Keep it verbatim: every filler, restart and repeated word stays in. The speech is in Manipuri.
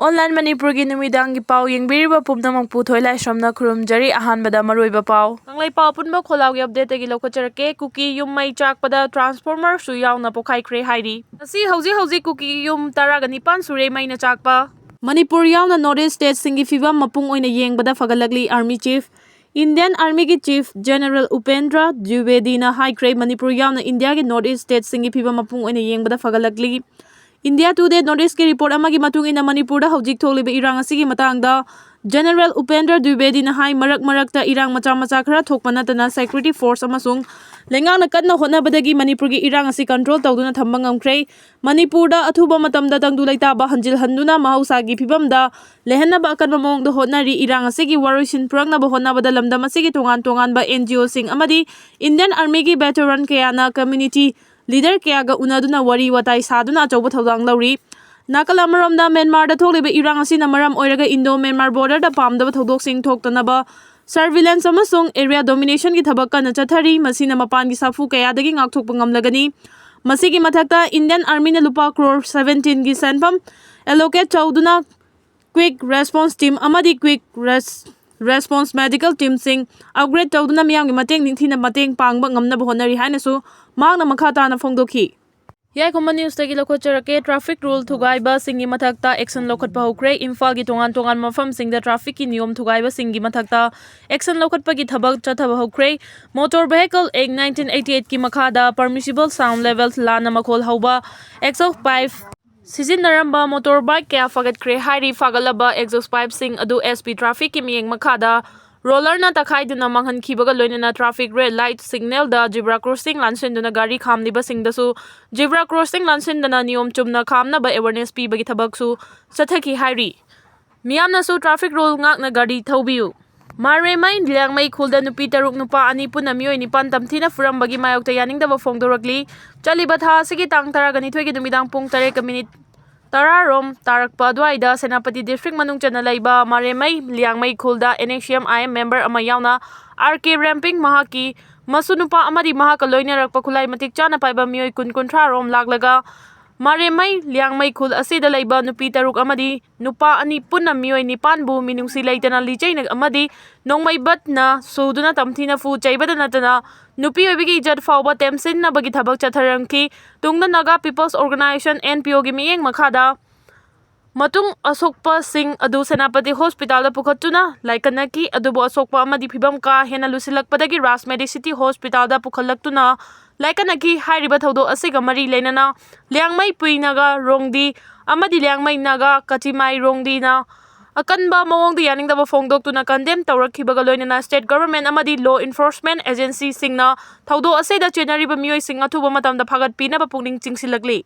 Online ꯃꯅꯤꯄꯨꯔꯒꯤ ꯅꯨꯃꯤꯗꯥꯡꯒꯤ ꯄꯥꯎ ꯌꯦꯡꯕꯤꯔꯤꯕ ꯄꯨꯝꯅꯃꯛꯄꯨ ꯊꯣꯏꯂꯥꯏꯁ꯭ꯔꯝꯅ ꯈꯨꯔꯨꯝꯖꯔꯤ꯫ ꯑꯍꯥꯟꯕꯗ ꯃꯔꯨꯑꯣꯏꯕ ꯄꯥꯎ꯫ ꯀꯪꯂꯩꯄꯥꯛ ꯑꯄꯨꯟꯕ ꯈꯣꯜꯂꯥꯎꯒꯤ updateꯇꯒꯤ ꯂꯧꯈꯠꯆꯔꯛꯀꯦ꯫ ꯀꯨꯀꯤ ꯌꯨꯝ ꯃꯩ ꯆꯥꯛꯄꯗ transformerꯁꯨ ꯌꯥꯎꯅ ꯄꯣꯈꯥꯏꯈ꯭ꯔꯦ ꯍꯥꯏꯔꯤ꯫ ꯉꯁꯤ ꯍꯧꯖꯤꯛ ꯍꯧꯖꯤꯛ ꯀꯨꯀꯤ ꯌꯨꯝ ꯇꯔꯥꯒ ꯅꯤꯄꯥꯟ ꯁꯨꯔꯦ ꯃꯩꯅ ꯆꯥꯛꯄ꯫ ꯃꯅꯤꯄꯨꯔ ꯌꯥꯎꯅ North East stateꯁꯤꯡꯒꯤ ꯐꯤꯕꯝ ꯃꯄꯨꯡ ꯑꯣꯏꯅ ꯌꯦꯡꯕꯗ ꯐꯒꯠꯂꯛꯂꯤ꯫ Army Chief Indian Armyꯒꯤ Chief General Upendra ꯗ꯭ꯋꯤꯕꯦꯗꯤꯅ ꯍꯥꯏꯈ꯭ꯔꯦ, ꯃꯅꯤꯄꯨꯔ ꯌꯥꯎꯅ ꯏꯟꯗꯤꯌꯥꯒꯤ North East stateꯁꯤꯡꯒꯤ ꯐꯤꯕꯝ ꯃꯄꯨꯡ ꯑꯣꯏꯅ ꯌꯦꯡꯕꯗ ꯐꯒꯠꯂꯛꯂꯤ꯫ India Today North Eastꯀꯤ report ꯑꯃꯒꯤ ꯃꯇꯨꯡ ꯏꯟꯅ, ꯃꯅꯤꯄꯨꯔꯗ ꯍꯧꯖꯤꯛ ꯊꯣꯛꯂꯤꯕ ꯏꯔꯥꯡ ꯑꯁꯤꯒꯤ ꯃꯇꯥꯡꯗ General ꯎꯄꯦꯟꯗ꯭ꯔ ꯗ꯭ꯋꯤꯕꯦꯗꯤꯅ ꯍꯥꯏ, ꯃꯔꯛ ꯃꯔꯛꯇ ꯏꯔꯥꯡ ꯃꯆꯥ ꯃꯆꯥ ꯈꯔ ꯊꯣꯛꯄ ꯅꯠꯇꯅ security force ꯑꯃꯁꯨꯡ ꯂꯩꯉꯥꯛꯅ ꯀꯟꯅ ꯍꯣꯠꯅꯕꯗꯒꯤ ꯃꯅꯤꯄꯨꯔꯒꯤ ꯏꯔꯥꯡ ꯑꯁꯤ control ꯇꯧꯗꯨꯅ ꯊꯝꯕ ꯉꯝꯈ꯭ꯔꯦ꯫ ꯃꯅꯤꯄꯨꯔꯗ ꯑꯊꯨꯕ ꯃꯇꯝꯗ ꯇꯪꯗꯨ ꯂꯩꯇꯥꯕ ꯍꯟꯖꯤꯜꯍꯟꯗꯨꯅ ꯃꯍꯧꯁꯥꯒꯤ ꯐꯤꯕꯝꯗ ꯂꯩꯍꯟꯅꯕ ꯑꯀꯟꯕ ꯃꯑꯣꯡꯗ ꯍꯣꯠꯅꯔꯤ꯫ ꯏꯔꯥꯡ ꯑꯁꯤꯒꯤ ꯋꯥꯔꯣꯏꯁꯤꯟ ꯄꯨꯔꯛꯅꯕ ꯍꯣꯠꯅꯕꯗ ꯂꯝꯗꯝ ꯑꯁꯤꯒꯤ ꯇꯣꯉꯥꯟ ꯇꯣꯉꯥꯟꯕ NGOꯁꯤꯡ ꯑꯃꯗꯤ Indian Armyꯒꯤ veteran ꯀꯌꯥꯅ community leader ꯀꯌꯥꯒ ꯎꯅꯗꯨꯅ ꯋꯥꯔꯤ ꯋꯥꯇꯥꯏ ꯁꯥꯗꯨꯅ ꯑꯆꯧꯕ ꯊꯧꯗꯥꯡ ꯂꯧꯔꯤ꯫ ꯅꯥꯀꯜ ꯑꯃꯔꯣꯝꯗ, ꯃ꯭ꯌꯥꯟꯃꯥꯔꯗ ꯊꯣꯛꯂꯤꯕ ꯏꯔꯥꯡ ꯑꯁꯤꯅ ꯃꯔꯝ ꯑꯣꯏꯔꯒ Indo Myanmar borderꯗ ꯄꯥꯝꯗꯕ ꯊꯧꯗꯣꯛꯁꯤꯡ ꯊꯣꯛꯇꯅꯕ surveillance ꯑꯃꯁꯨꯡ area dominationꯒꯤ ꯊꯕꯛ ꯀꯟꯅ ꯆꯠꯊꯔꯤ꯫ ꯃꯁꯤꯅ ꯃꯄꯥꯟꯒꯤ ꯁꯥꯐꯨ ꯀꯌꯥꯗꯒꯤ ꯉꯥꯛꯊꯣꯛꯄ ꯉꯝꯂꯒꯅꯤ꯫ ꯃꯁꯤꯒꯤ ꯃꯊꯛꯇ, Indian Armyꯅ ꯂꯨꯄꯥ crore seventeenꯒꯤ ꯁꯦꯟꯐꯝ allocate ꯇꯧꯗꯨꯅ quick response team ꯑꯃꯗꯤ quick res-, response medical teamꯁꯤꯡ upgrade ꯇꯧꯗꯨꯅ ꯃꯤꯌꯥꯝꯒꯤ ꯃꯇꯦꯡ ꯅꯤꯡꯊꯤꯅ ꯃꯇꯦꯡ ꯄꯥꯡꯕ ꯉꯝꯅꯕ ꯍꯣꯠꯅꯔꯤ ꯍꯥꯏꯅꯁꯨ ꯃꯍꯥꯛꯅ ꯃꯈꯥ ꯇꯥꯅ ꯐꯣꯡꯗꯣꯛꯈꯤ꯫ ꯌꯥꯏꯈꯨꯝꯕ newsꯇꯒꯤ ꯂꯧꯈꯠꯆꯔꯛꯀꯦ꯫ Traffic rule ꯊꯨꯒꯥꯏꯕꯁꯤꯡꯒꯤ ꯃꯊꯛꯇ action ꯂꯧꯈꯠꯄ ꯍꯧꯈ꯭ꯔꯦ꯫ ꯏꯝꯐꯥꯜꯒꯤ ꯇꯣꯉꯥꯟ ꯇꯣꯉꯥꯟꯕ ꯃꯐꯝꯁꯤꯡꯗ trafficꯀꯤ ꯅꯤꯌꯣꯝ ꯊꯨꯒꯥꯏꯕꯁꯤꯡꯒꯤ ꯃꯊꯛꯇ action ꯂꯧꯈꯠꯄꯒꯤ ꯊꯕꯛ ꯆꯠꯊꯕ ꯍꯧꯈ꯭ꯔꯦ꯫ Motor Vehicle Act nineteen eighty eightꯀꯤ ꯃꯈꯥꯗ permissible sound level ꯂꯥꯟꯅ ꯃꯈꯣꯜ ꯍꯧꯕ exhaust pipe ꯁꯤꯖꯤꯟꯅꯔꯝꯕ motorbike ꯀꯌꯥ ꯐꯥꯒꯠꯈ꯭ꯔꯦ ꯍꯥꯏꯔꯤ꯫ ꯐꯥꯒꯠꯂꯕ exhaust pipeꯁꯤꯡ ꯑꯗꯨ SP Trafficꯀꯤ ꯃꯤꯠꯌꯦꯡ ꯃꯈꯥꯗ rollerꯅ ꯇꯛꯈꯥꯏꯗꯨꯅ ꯃꯥꯡꯍꯟꯈꯤꯕꯒ ꯂꯣꯏꯅꯅ traffic red light signalꯗ zebra crossing ꯂꯥꯟꯁꯤꯟꯗꯨꯅ ꯒꯥꯔꯤ ꯈꯥꯝꯂꯤꯕꯁꯤꯡꯗꯁꯨ zebra crossing ꯂꯥꯟꯁꯤꯟꯗꯅ ꯅꯤꯌꯣꯝ ꯆꯨꯝꯅ ꯈꯥꯝꯅꯕ awareness ꯄꯤꯕꯒꯤ ꯊꯕꯛꯁꯨ ꯆꯠꯊꯈꯤ ꯍꯥꯏꯔꯤ꯫ ꯃꯤꯌꯥꯝꯅꯁꯨ traffic rule ꯉꯥꯛꯅ ꯒꯥꯔꯤ ꯊꯧꯕꯤꯌꯨ꯫ ꯃꯥꯔꯦꯃꯩ ꯂꯤꯌꯥꯡꯃꯩ ꯈꯨꯜꯗ ꯅꯨꯄꯤ ꯇꯔꯨꯛ ꯅꯨꯄꯥ ꯑꯅꯤ ꯄꯨꯟꯅ ꯃꯤꯑꯣꯏ ꯅꯤꯄꯥꯟ ꯇꯝꯊꯤꯅ ꯐꯨꯔꯝꯕꯒꯤ ꯃꯥꯌꯣꯛꯇ ꯌꯥꯅꯤꯡꯗꯕ ꯐꯣꯡꯗꯣꯔꯛꯂꯤ꯫ ꯆꯠꯂꯤꯕ ꯊꯥ ꯑꯁꯤꯒꯤ ꯇꯥꯡ ꯇꯔꯥꯒ ꯅꯤꯊꯣꯏꯒꯤ ꯅꯨꯃꯤꯗꯥꯡ ꯄꯨꯡ ꯇꯔꯦꯠꯀ minute ꯇꯔꯥ ꯔꯣꯝ ꯇꯥꯔꯛꯄ ꯑꯗꯨꯋꯥꯏꯗ ꯁꯦꯅꯥꯄꯇꯤ district ꯃꯅꯨꯡ ꯆꯟꯅ ꯂꯩꯕ ꯃꯥꯔꯦꯃꯩ ꯂꯤꯌꯥꯡꯃꯩ ꯈꯨꯜꯗ NHCM IM member ꯑꯃ ꯌꯥꯎꯅ RK ꯔꯦꯝꯄꯤꯡ ꯃꯍꯥꯛꯀꯤ ꯃꯁꯨ ꯅꯨꯄꯥ ꯑꯃꯗꯤ ꯃꯍꯥꯛꯀ ꯂꯣꯏꯅꯔꯛꯄ ꯈꯨꯠꯂꯥꯏ ꯃꯇꯤꯛ ꯆꯥꯅ ꯄꯥꯏꯕ ꯃꯤꯑꯣꯏ ꯀꯨꯟ ꯀꯨꯟꯊ꯭ꯔꯥ ꯔꯣꯝ ꯂꯥꯛꯂꯒ ꯃꯥꯔꯦꯝꯃꯩ ꯂꯤꯌꯥꯡꯃꯩ ꯈꯨꯜ ꯑꯁꯤꯗ ꯂꯩꯕ ꯅꯨꯄꯤ ꯇꯔꯨꯛ ꯑꯃꯗꯤ ꯅꯨꯄꯥ ꯑꯅꯤ ꯄꯨꯟꯅ ꯃꯤꯑꯣꯏ ꯅꯤꯄꯥꯟꯕꯨ ꯃꯤꯅꯨꯡꯁꯤ ꯂꯩꯇꯅ ꯂꯤꯆꯩꯅ ꯑꯃꯗꯤ ꯅꯣꯡꯃꯩ ꯕꯠꯅ ꯁꯨꯗꯨꯅ ꯇꯝꯊꯤꯅ ꯐꯨ ꯆꯩꯕꯗ ꯅꯠꯇꯅ ꯅꯨꯄꯤ ꯑꯣꯏꯕꯒꯤ ꯏꯖꯠ ꯐꯥꯎꯕ ꯇꯦꯝꯁꯤꯟꯅꯕꯒꯤ ꯊꯕꯛ ꯆꯠꯊꯔꯝꯈꯤ꯫ ꯇꯨꯡꯗ Naga People's Organisation, N P O ꯒꯤ ꯃꯤꯠꯌꯦꯡ ꯃꯈꯥꯗ ꯃꯇꯨꯡ ꯑꯁꯣꯛꯄꯁꯤꯡ ꯑꯗꯨ ꯁꯦꯅꯥꯄꯇꯤ ꯍꯣꯁꯄꯤꯇꯥꯜꯗ ꯄꯨꯈꯠꯇꯨꯅ ꯂꯥꯏꯀꯠꯅꯈꯤ꯫ ꯑꯗꯨꯕꯨ ꯑꯁꯣꯛꯄ ꯑꯃꯗꯤ ꯐꯤꯕꯝ ꯀꯥ ꯍꯦꯟꯅ ꯂꯨꯁꯤꯜꯂꯛꯄꯗꯒꯤ ꯔꯥꯖ ꯃꯦꯗꯤꯁꯤꯇꯤ ꯍꯣꯁꯄꯤꯇꯥꯜꯗ ꯄꯨꯈꯠꯂꯛꯇꯨꯅ ꯂꯥꯏꯀꯠꯅꯈꯤ꯫ ꯍꯥꯏꯔꯤꯕ ꯊꯧꯗꯣꯛ ꯑꯁꯤꯒ ꯃꯔꯤ ꯂꯩꯅꯅ ꯂꯤꯌꯥꯡꯃꯩ ꯄꯨꯏ ꯅꯥꯒꯥ ꯔꯣꯡꯗꯤ ꯑꯃꯗꯤ ꯂꯤꯌꯥꯡꯃꯩ ꯅꯥꯒꯥ ꯀꯆꯤꯃꯥꯏ ꯔꯣꯡꯗꯤꯅ ꯑꯀꯟꯕ ꯃꯑꯣꯡꯗ ꯌꯥꯅꯤꯡꯗꯕ ꯐꯣꯡꯗꯣꯛꯇꯨꯅ ꯀꯟꯗꯦꯝ ꯇꯧꯔꯛꯈꯤꯕꯒ ꯂꯣꯏꯅꯅ ꯁ꯭ꯇꯦꯠ ꯒꯚꯔꯟꯃꯦꯟꯠ ꯑꯃꯗꯤ ꯂꯣ ꯏꯟꯐꯣꯔꯁꯃꯦꯟꯠ ꯑꯦꯖꯦꯟꯁꯤꯁꯤꯡꯅ ꯊꯧꯗꯣꯛ ꯑꯁꯤꯗ ꯆꯦꯟꯅꯔꯤꯕ ꯃꯤꯑꯣꯏꯁꯤꯡ ꯑꯊꯨꯕ ꯃꯇꯝꯗ ꯐꯥꯒꯠꯄꯤꯅꯕ ꯄꯨꯛꯅꯤꯡ ꯆꯤꯡꯁꯤꯜꯂꯛꯂꯤ꯫